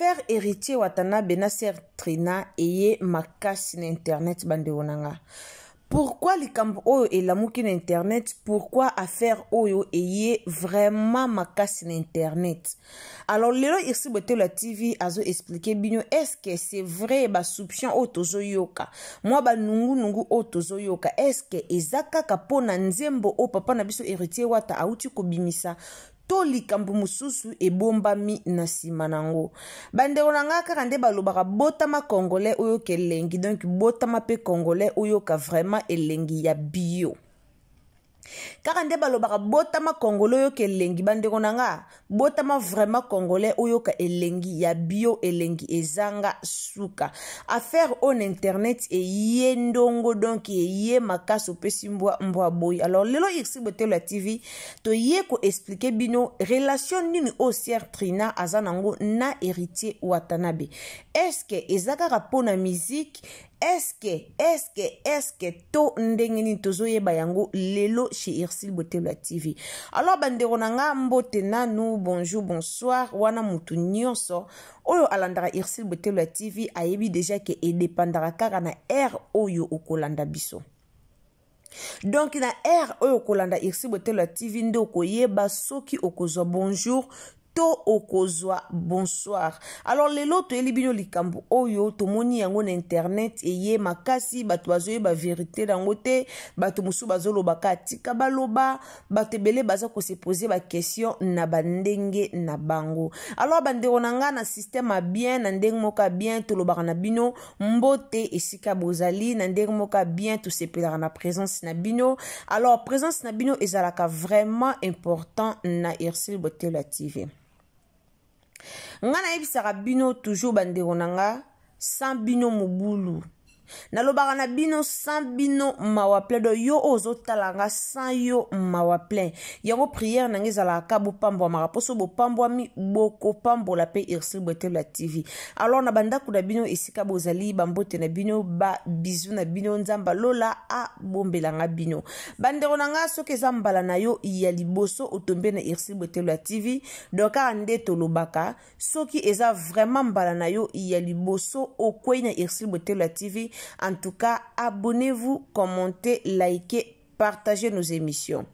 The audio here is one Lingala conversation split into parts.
Affaire Heritier Watanabe na sœur Trina eye makasi na internet bandeko na nga. Pourquoi likambo oyo elamuki na internet? Pourquoi affaire oyo eye vraiment makasi na internet? Alors lelo Irsi Botelo TV azo expliquer bino, est-ce que c'est vrai ba soupçon oyo tozoyoka, mwa ba nungu nungu oyo tozoyoka, est-ce que eza kaka mpo na nzembo oyo papa na biso Héritier Wata auti kobimisa, to likambo mosusu ebombami na nsima nango? Bandeko na nga, kaka nde balobaka botama Congolais oyoka elengi, donc botama mpe Congolais oyoka vraiment elengi ya bio. Kaka nde balobaka botama Congolais oyoka elengi. Bandeko na nga, botama vraiment Congolais oyoka elengi ya bio, elengi ezanga suka. Affaire oyo na internet eye ndongo, donc eye makasi, opesi mbwa, mbwa boyi. Alors lelo Irsi Botelo ya TV toye koexpliquer bino relation nini oyo sœur Trina aza nango na Héritier Watanabe. Est-ce eza kaka mpo na musique? Est-ce que to ndenge nini? Tozoyeba yango lelo chez Irsil Botelo ya TV. Alors bandeko na nga, mbote nanu, bonjour, bonsoir. Wana mutu nyonso oyo alandaka Irsil Botelo ya TV ayebi déjà ke edépendaka kaka na heure oyo okolanda biso. Donc na heure oyo okolanda Irsi Botelo ya TV nde okoyeba soki okozwa bonjour to okozwa bonsoir. Alors lelo toyeli bino likambo oyo tomoni yango na internet, eye makasi, bato bazoyeba vérité yango te. Bato mosusu bazolobaka, atika baloba. Bato ebele baza kose poser baquestion na bandenge na bango. Alors bandeko na nga, na système ya bien, na ndenge moko ya bien, tolobaka na bino mbote esika bozali. Na ndenge moko ya bien, tosepelaka na présence na bino. Alors présence na bino ezalaka vraiment important na Ursule Botelo ya TV. Nga nayebisaka bino toujours, bandeko na nga, sans bino mobulu. Nalobaka na bino, sans bino mawa plein. Do yo oyo ozotala nga, sans yo mawa plein. Yango prière na nga ezalaka ka bopambwamaka, mpo so bopambwami, bokopambola mpe Ursule Botelo ya TV. Alors na bandako na bino esika bozali, bambote na bino, babisous na bino, Nzambe alola abombelanga bino. Bandeko na nga, soki eza mbala na yo ya liboso otombe na Ursule Botelo ya TV, donc kaka nde tolobaka, soki eza vraiment mbala na yo ya liboso okwei na Ursule Botelo ya TV, en tout cas abonnez-vous, commentez, likez, partagez nos émissions.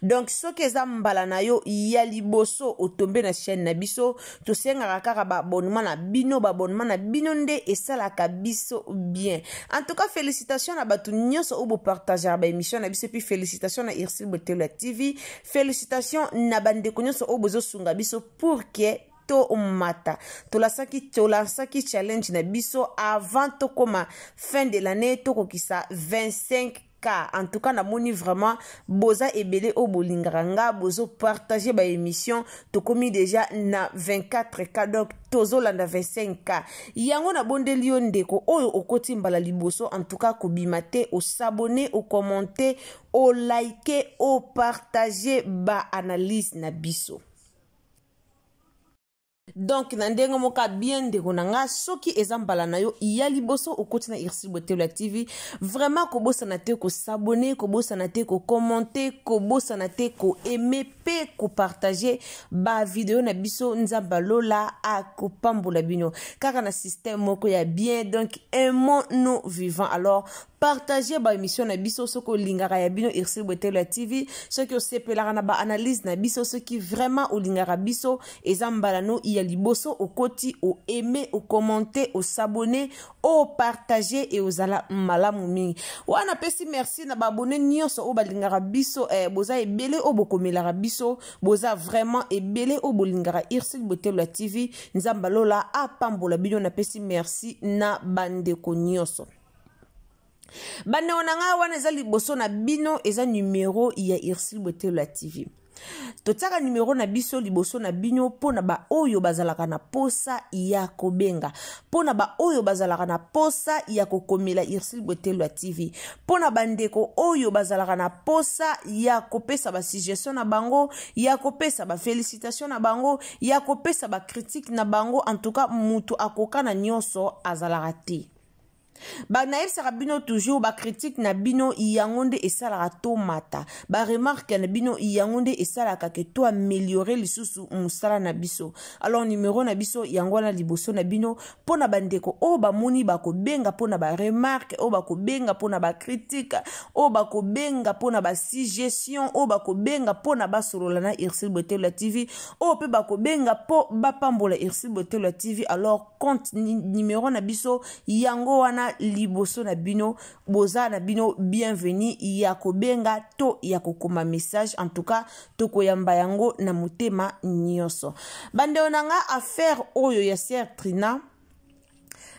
Donc soki eza mbala na yo ya liboso otombe na chaîne na biso, tosengaka kaka baabonnement na bino. Baabonnement na bino nde esalaka biso bien. En tout cas félicitation na bato nyonso oyo bopartageaka baémission na biso, puis félicitation na Ursule Botelo ya TV, félicitation na bandeko nyonso oyo bozosunga biso pour que tomata. Tolansaki challenge na biso avant tokóma fin de l'année, tokokisa 25K. En tout cas namoni vraiment boza ebele oyo bolingaka nga, bozopartage baémission. Tokomi déjà na 24K, donc tozolanda 25K. Yango nabondeli yo, ndeko oyo okoti mbala liboso, en tout cas kobima te, os'abonner, ocommenter, oliker, opartage baanalyse na biso. Donc na ndenge moko bien, ndeko na nga, soki eza mbala na yo ya liboso okoti na Ursule Botelo ya TV, vraiment kobosana te kos'abonner, kobosana te kocommenter, kobosana te koaimer mpe kopartager bavideo na biso. Nzambe alola akopambola bino kaka na système moko ya bien. Donc aimons nous vivants. Alors partage baémission na biso soki olingaka ya bino Ursule Botelo ya TV, soki osepelaka na baanalyse na biso, soki vraiment olingaka biso, eza mbala no ya liboso okoti, oaimer, ocommenter, os'abonner, opartage, e ozala malamu mingi. Wana napesi merci na baabonnés nyonso oyo balingaka biso. Boza ebele oyo bokomelaka biso, boza vraiment ebele oyo bolingaka Ursule Botelo ya TV. Nzambe alola apambola bino. Napesi merci na bandeko nyonso. Bandeko na ngai, wana eza liboso na bino, eza numero ya Ursule Botelo ya TV. Totiaka numero na biso liboso na bino mpo na baoyo bazalaka na posa ya kobenga, mpo na baoyo bazalaka na posa ya kokomela Ursule Botelo ya TV, mpo na bandeko oyo bazalaka na posa ya kopesa basuggestion na bango, ya kopesa bafélicitation na bango, ya kopesa bacritique na bango. En tout cas mutu akoka na nyonso azalaka te. Banayebisaka bino toujours, bacritique na bino yango nde esalaka tomata, baremarque na bino yango nde esalaka ke to améliorer lisusu mosala na biso. Alors numero na biso yango wana liboso na bino, mpo na bandeko oyo bamoni bakobenga mpo na baremarque, oyo bakobenga mpo na bacritique, oyo bakobenga mpo na basuggestion, oyo bakobenga mpo na basolola na Ursule Botelo TV, oyo mpe bakobenga mpo bapambola Ursule Botelo TV. Alors compte numéro na biso yango wana liboso na bino. Boza na bino bienvenu ya kobenga to ya kokoma message. En tout cas, tokoyamba yango na motema nyonso. Bandeko na nga, affaire oyo ya sœur Trina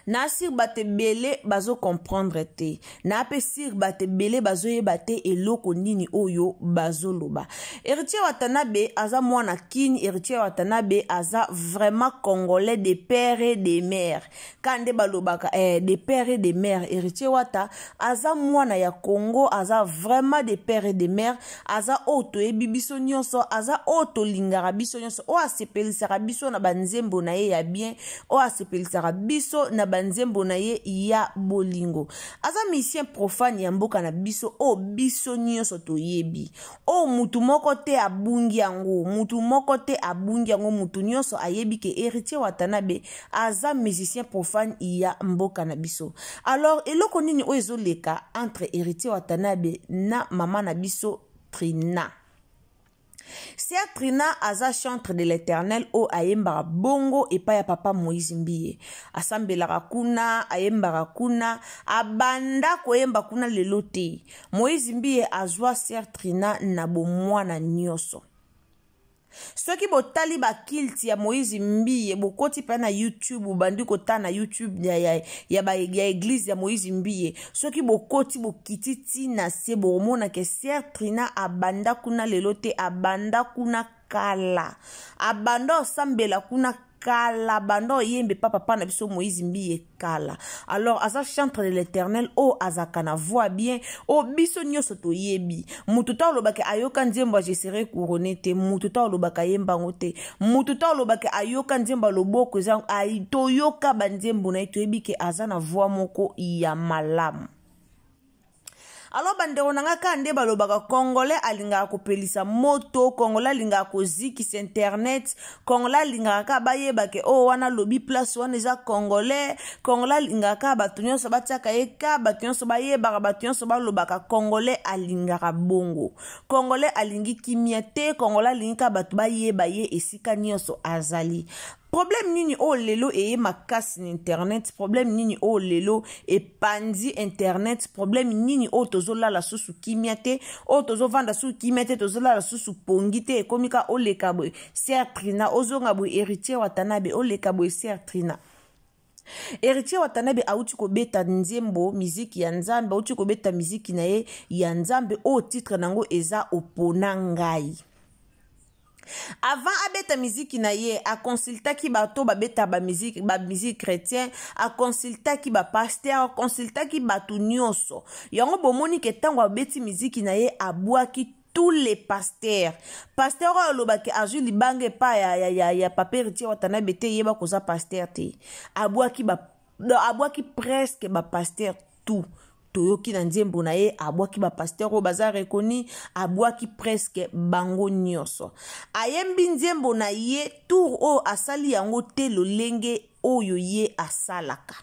na sûr bato ebele bazocomprendre te, na mpe sûr bato ebele bazoyeba te eloko nini oyo bazoloba. Héritier Watanabe aza mwana Kini. Héritier Watanabe aza vraiment Congolais de père et de mère. Ka nde balobaka de père et de mère. Héritier Wata aza mwana ya Congo, aza vraiment de père et de mère. Aza oyo toyebi biso nyonso, aza oyo tolingaka biso nyonso, oyo asepelisaka biso na banzembo na ye ya bien, oyo asepelisaka biso na banzembo na ye ya bolingo. Aza musicien profane ya mboka na biso, oyo biso nyonso toyebi, oyo mutu moko te abungi yango, mutu moko te abungi yango. Mutu nyonso ayebi ke Héritier Watanabe aza musicien profane ya mboka na biso. Alors eloko nini oyo ezoleka entre Héritier Watanabe na mama na biso Trina? Sœur Trina aza chantre de l'Éternel oyo ayembaka bongo epai ya papa Moïse Mbiye. Asambelaka kuna, ayembaka kuna, abanda koyemba kuna lelo te. Moïse Mbiye azwa sœur Trina na bomwana nyonso. Soki botali baculte ya Moïse Mbiye, bokoti mpe na YouTube, bobandi kotala na YouTube ya église ya Moïse Mbiye, soki bokoti, bokiti ntina se, bokomona ke sœur Trina abanda kuna lelo te, abanda kuna kala, abanda osambela kuna kala, banda oyembe pa papa na biso Moïse Mbiye kala. Alors aza chantre de l'Éternel oyo azalaka na voix bien, oyo biso nyonso toyebi. Motu ta olobaka ayoka nzembo ya "Je serai couronné" te, motu ta olobaka ayembango te, motu ta olobaka ayoka nzembo ya "Loboko eza". Toyoka banzembo na ye, toyebi ke aza na voix moko ya malamu. Alors bandeko na nga, kaka nde balobaka, Congolais alingaka kopelisa moto, Congolais alingaka kozikisa internet, Congolais alingaka kaka bayebake oyo wana alobi place wana eza Congolais. Congolais alingaka kaka bato nyonso batiaka ye ka, bato nyonso bayebaka, bato nyonso balobaka. Congolais alingaka bongo. Congolais alingi kimia te. Congolais alingi kaka bato bayeba ye esika nyonso azali. Problème nini oyo lelo eye makasi na internet? Problème nini oyo lelo epandi internet? Problème nini oyo tozolala susu kimia te, oyo tozovanda susu kimia te, tozolala susu pongi te? Ekomi ka oleka boye, sœur Trina, ozonga boye, Héritier Watanabe, oleka boye, sœur Trina. Héritier Watanabe auti kobeta nzembo, miziki ya Nzambe, auti kobeta miziki na ye ya Nzambe oyo titre nango eza "Opona ngai". Avant abeta miziki na ye, aconsultaki bato babeta bamusique, bamusique chrétien, aconsultaki bapasteur, aconsultaki bato nyonso. Yango bomoni ke ntango abeti miziki na ye, abwaki tous les pasteurs. Pasteur oyo alobaki azwi libanga epai ya papa Héritier Watanabe te, yeba koza pasteur te. Abwaki presque bapasteur tout. Toyoki na nzembo na ye, abwaki bapasteur oyo baza reconnu, abwaki presque bango nyonso. Ayembi nzembo na ye, tour oyo asali yango te lolenge oyo ye asalaka.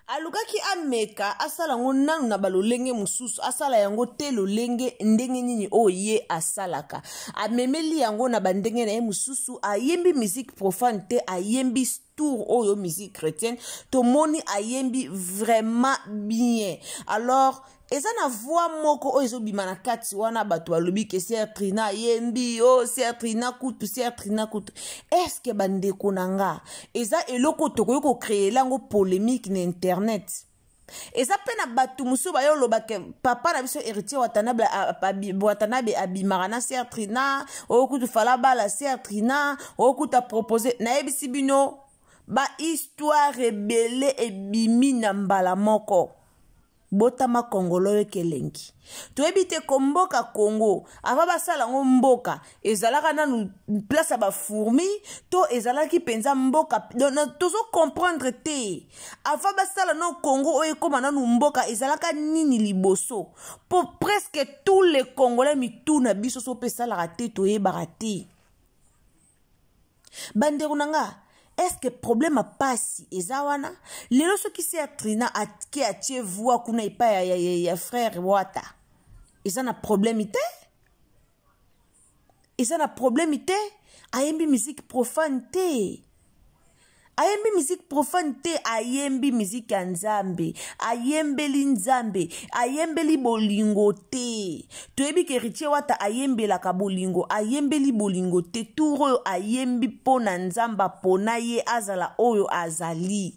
Alukaki ameka asala yango nanu na balolenge mosusu, asala yango te lolenge ndenge nini oyo ye asalaka. Amemeli yango na bandenge na ye mosusu. Ayembi musique profane te, ayembi tour oyo musique chrétienne. Tomoni ayembi vraiment bien. Alors eza na voix moko oyo ezobima na kati wana. Bato balobi ke sœur Trina ayembi o oh, sœur Trina kutu, sœur Trina kutu. Est-ce, bandeko na nga, eza eloko tokoki kocréer yango polémique na internet? Eza mpe na bato mosusu baye olobaka papa na biso Héritier Watanabe abimaka na sœur Trina, oyo kutu fala bala sœur Trina, oyo kutu apropose. Nayebisi bino, bahistoire ebele ebimi na mbala moko. Botama Congolais oyoka elengi. Toyebi te ko mboka Congo avant basala yango mboka ezalaka nanu place ya bafourmi to ezalaki mpenza mboka? Tozo comprendre te. Avant basala no Congo oyo ekóma nanu mboka, ezalaka nini liboso? Mpo presque tous les Congolais, mitu na biso so mpe esalaka te, toyebaka te. Bandeko na nga, est-ce problème ya pasi eza wana lelo? Soki sœur Trina ake atie voix kuna epai ya frère Wata, eza na problème te, eza na problème te. Ayembi musique profane te, ayembi musique profane te, ayembi musique ya Nzambe, ayembeli Nzambe, ayembeli bolingo te. Toyebi ke Héritier Wata ayembelaka bolingo, ayembeli bolingo te. Tour oyo ayembi mpo na Nzambe apona ye azala oyo azali.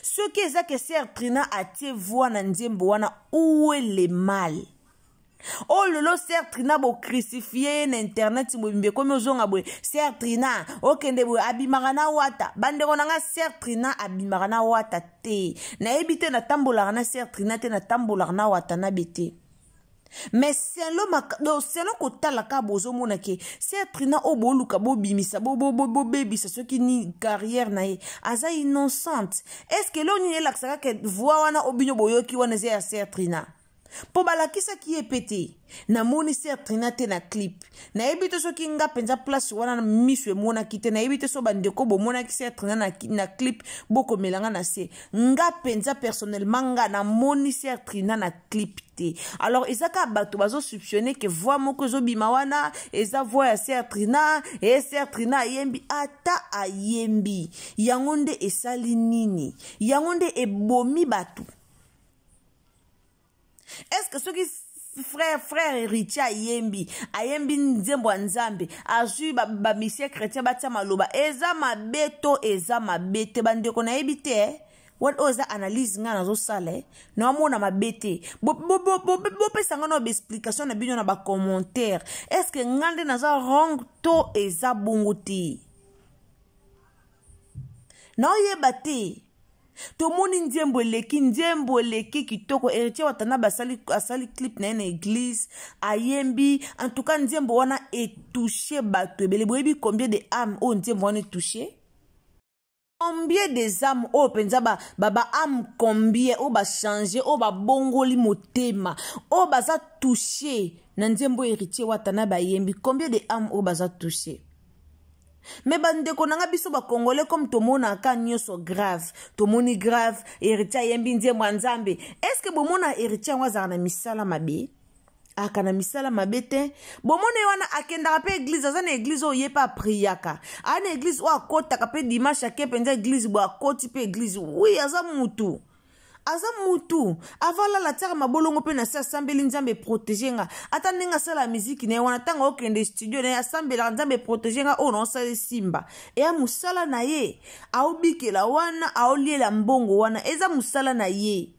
Soki eza ke sœur Trina atie voix na nzembo wana, où est le mal? Oyo lelo sœur Trina bocrucifie ye na internet mobimba, ekomi ozonga boye: sœur Trina okende boye, abimaka na Wata. Bandeko na nga, sœur Trina abimaka na Wata te. Nayebi te, natambolaka na sœur Trina te, natambolaka na Wata na be te. Mais selon kotala kaka, bozomona ke sœur Trina oyo boluka bobimisa, bobebisa soki ni carrière na ye, aza innocente. Est ce que eloko nini elakisaka ke voix wana oyo bino boyoki wana eza ya sœur Trina? Mpo balakisaki ye mpe te. Namoni sœur Trina te na clip. Nayebi te soki nga mpenza place wana miso emonaki te. Nayebi te so bandeko bomonaki sœur Trina na clip, bokomelanga na se. Nga mpenza personnellement, nga namoni sœur Trina na clip te. Alors eza kaka bato bazosoupçonne ke voix moko ezobima wana eza voix ya sœur Trina. E sœur Trina ayembi, ata ayembi, yango nde esali nini? Yango nde ebomi bato? Est ce que soki frère Héritier ayembi nzembo ya Nzambe, azwi bamusiciens chrétien batia maloba, eza mabe to eza mabe te? Bandeko, nayebi te, eh? Wana oyo eza analyse ngai nazosala, eh? Naomona mabe te. Bopesa ngai na baexplication na bino na bacommentaire. Est ce que ngai nde naza wrong to eza bongo te? Naoyeba te. Tomoni nzembo eleki, nzembo eleki kitoko. Héritier Watanabe asali clip na ye na église, ayembi. En tout cas nzembo wana etouche bato ebele. Boyebi combien de âme oyo nzembo wana etouche? Combien des âmes oyo mpenza, baâme ba combien oyo bachange, oyo babongoli motema, oyo baza touché na nzembo Héritier Watanabe ayembi? Combien de âme oyo baza touché? Mais bandeko na nga, biso bacongolais, comme tomonaka nyonso grave, tomoni grave. Héritier ayembi nzembo ya Nzambe. Est ce que bomona Héritier yango azalaka na misala mabe? Aka na misala mabe te. Bomoni wana akendaka mpe église, aza na église oyo ye mpe apriaka, aa na église oyo akɔtaka mpe dimanche, ake mpenza église boye, akɔti mpe église. Oui, aza mutu, aza mutu. Avant alala, atiaka mabolongo mpe na se, asambeli: "Nzambe, protège nga." Ata ndenge asala miziki na ye wana, ntango okende studio na ye, asambelaka: "Nzambe, protège nga, oyo naosala esimba." Eya mosala na ye, aobikela wana, aoliela mbongo wana, eza mosala na ye.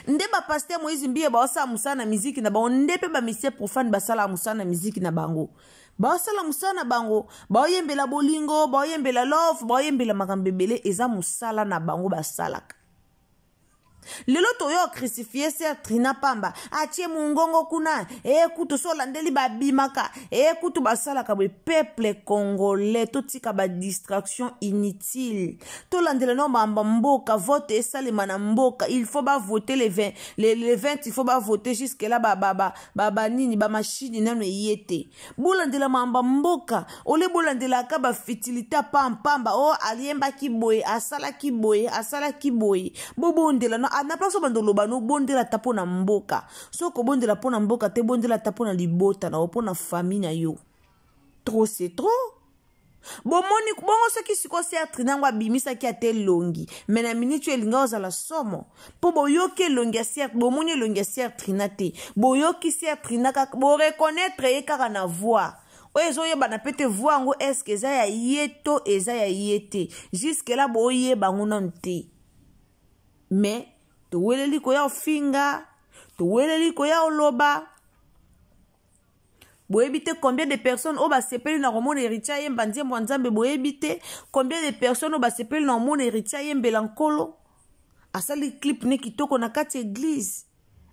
Nde bapasteur Moïse Mbiye baosala mosala na miziki na bango, nde mpe bamusiciens profane basalaka mosala na miziki na bango, baosala mosala na bango, baoyembela bolingo, baoyembela love, baoyembela makambo ebele. Eza mosala na bango basalaka. Lelo toyo crucifie sœur Trina pamba, atie mongongo kuna. E kutu so olandeli, babimaka, e kutu basalaka boye. Peuple congolais, totika badistraction inutile, tolandela no bamba mboka. Vote esalema na mboka, il faut bavote le 20, le 20 il faut bavote. Jusque là banini, bamashine nano eye te. Bolandela mamba mboka ole, bolandelaka bafutilité pampamba. O ayembaki boye, asalaki boye, asalaki boye. Bobondela na place obanda oloba no, bondela ata mpo na mboka. Soki obondela mpo na mboka te, bondela ata mpo na libota na yo, mpo na famille na yo. Trop c'est trop. Bomoni bongo, soki sikoyo sœur Trina yango abimisaki ata elongi, mais na miniti oyo elinga ozala somo, mpo boyoki elongi ya sœur, bomoni elongi ya sœur Trina te, boyoki sœur Trina kaka, boreconnaître ye kaka na voix oyo ezoyebana mpe te. Voix yango, est-ce eza ya ye to eza ya ye te? Jusque là boyeba yango nanu te. Mais toweleli koya ofinga, toweleli koya oloba. Boyebi te combien de personnes oyo basepeli na komona Héritier ayemba nzembo ya Nzambe. Boyebi te combien de personnes oyo basepeli na komona Héritier ayembela Nkolo. Asali clip ne kitoko na kati église,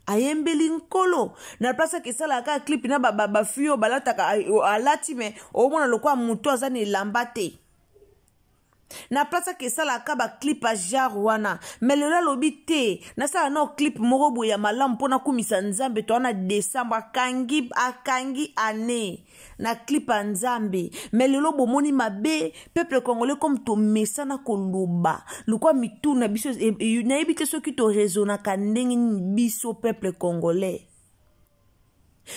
ayembeli Nkolo. Na place ake esalaka kaka clip na bafille oyo balataka, alati me omona lokola moto aza na elamba te. Na place ake esalaka baclip ya genre wana, me lelo alobi te, nasala nao clip moko boye ya malamu mpo nakumisa Nzambe. To wana décembre akangi ane na clip ya Nzambe. Me lelo bomoni mabe. Peuple congolais, comme tomesana koloba lokwa mitu na biso, nayebi te soki toraisonnaka ndenge nini. Biso peuple congolais,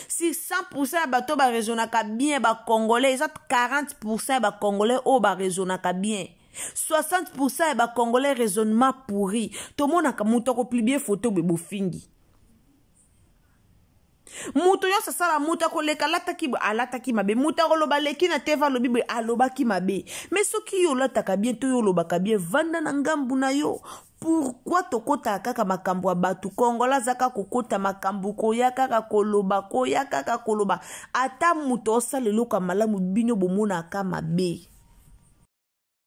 si 100% ya bato baraisonnaka bien, bacongolais eza 40% ya bacongolais oyo baraisonnaka bien, 60% ya bacongolais raisonnement pourri. Tomonaka moto akopublier photo boye, bofingi moto nyonso asala. Moto akoleka alataki, alataki mabe. Moto akoloba leki na teva, alobi boye, alobaki mabe. Me soki yo olataka bien to yo olobaka bien, vanda na ngambu na yo. Pourquoi tokɔtaka kaka makambo ya bato? Kongola aza kaka kokɔta makambo, koya kaka koloba, koya kaka koloba. Ata moto osala eloko ya malamu, bino bomonaka mabe.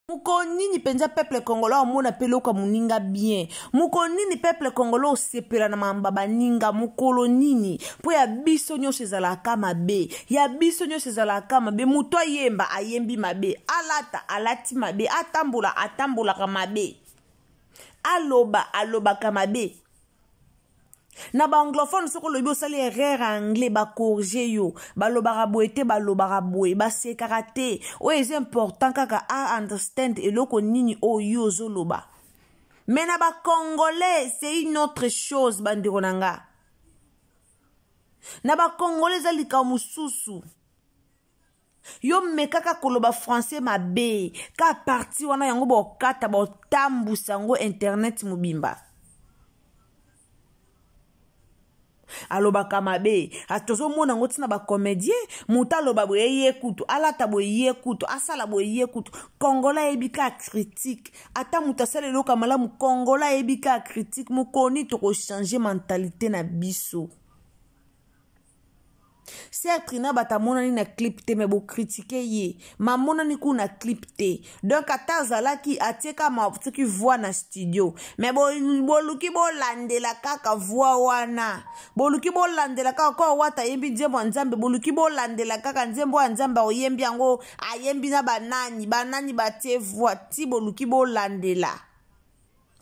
Mokolo nini mpenza peuple congolais omona mpe eloko ya moninga bien? Mokolo nini peuple congolais osepela na mamba baninga? Mokolo nini? Mpo ya biso nyonso ezalaka mabe, ya biso nyonso ezalaka mabe. Moto ayemba, ayembi mabe, alata, alati mabe, atambola, atambolaka mabe, aloba, alobaka mabe. Na baanglophone, soki olobi, osali erreur anglais, bacorriger yo. Balobaka boye te, balobaka boye, basekaka te. Oyo eza important kaka a understand eloko nini oyo yo ozoloba. Me na bacongolais, c'est une autre chose, bandeko na nga. Na bacongolais eza likambo mosusu. Yo mekaka koloba français mabe, ka parti wana yango bokata, botambusa yango internet mobimba. Alobaka mabe, tozomona yango ntina bacomédien. Moto aloba boye, ye kutu alata boye, ye kutu asala boye, ye kutu. Congolais ayebi kaka critique. Ata moto asala eloko ya malamu, congolais ayebi kaka critique. Mokoni tokochange mentalité na biso? Sœur Trina, bato amonani na clip te, me bocritiquer ye. Mamonani kuna na clip te, donc ata azalaki atie kama soki voix na studio, me boluki bolandela kaka voix wana, boluki bolandela kaka ko Wata ayembi nzembo ya Nzambe, boluki bolandela kaka nzembo ya Nzambe oyembi yango, ayembi na banani, banani batie voix ti boluki bolandela.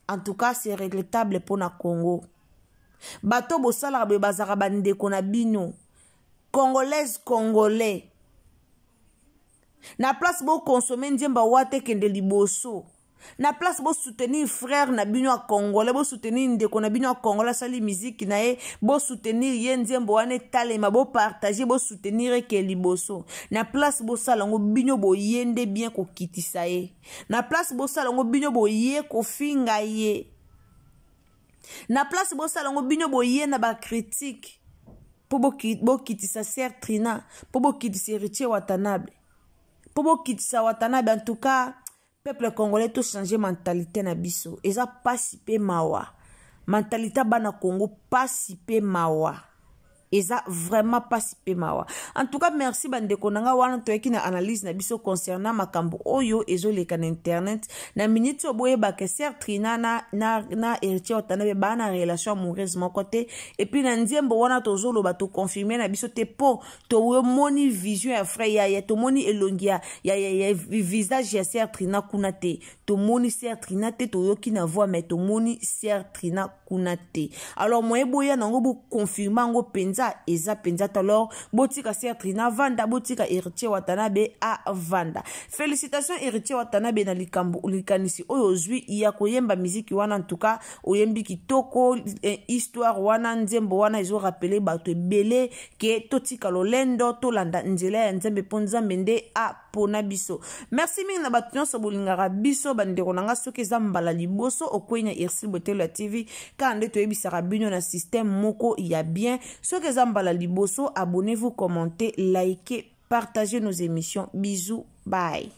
En tout cas, c'est regrettable mpona Congo. Bato bosalaka boye bazalaka bandeko na bino congolaise, congolais. Na place boconsommer nzembo Wata ekende liboso, na place bosoutenir frère na bino ya congolais, bosoutenir ndeko na bino ya congolais asali miziki na ye, bosoutenir ye, nzembo wana etalema, bopartager, bosoutenir eke liboso. Na place bosala yango, bino boye nde bien kokitisa ye. Na place bosala yango, bino boye kofinga ye. Na place bosala yango, bino boye na bacritique mpo bokitisa sœur Trina, mpo bokitisa Héritier Watanabe, mpo bokitisa Watanabe. En tout cas, peuple congolais, tochange mentalité na biso. Eza pasi mpe mawa, mentalité bana Congo, pasi mpe mawa, eza vraiment pasi mpe mawa. En tout cas, merci bandeko na nga. Wana toyaki na analyse na biso concernant makambo oyo ezoleka na internet na minute oyo. Boyebaka, sœur Trina na Héritier Watanabe baa na relation amoureuse moko te. Et puis na nzembo wana tozoloba, toconfirme na biso te, mpo tomoni vision ya frère ya tomoni elongi ya visage ya sœur Trina kuna te. Tomoni sœur Trina te, toyoki na voix, mais tomoni sœur Trina kuna te. Alors moye boya nango boconfirme yango mpenza, eza mpenza te. Alors botika sœur Trina vanda, botika Héritier Watanabe avanda. Félicitation Héritier Watanabe na likambo likanisi oyo ozwi ya koyemba miziki wana. En tout cas, oyembi kitoko. Histoire wana, nzembo wana ezorappeler bato ebele ke totika lolendo, tolanda nzela ya Nzambe, mpo Nzambe nde apona biso. Merci mingi na bato nyonso bolingaka biso. Bandeko na nga, soki eza mbala liboso okwei na Ursile Botelo ya TV, kaka nde toyebisaka bino na système moko ya bien. Soki eza mbala liboso, abonnez-vous, commentez, likez, partagez nos émissions. Bisous, bye.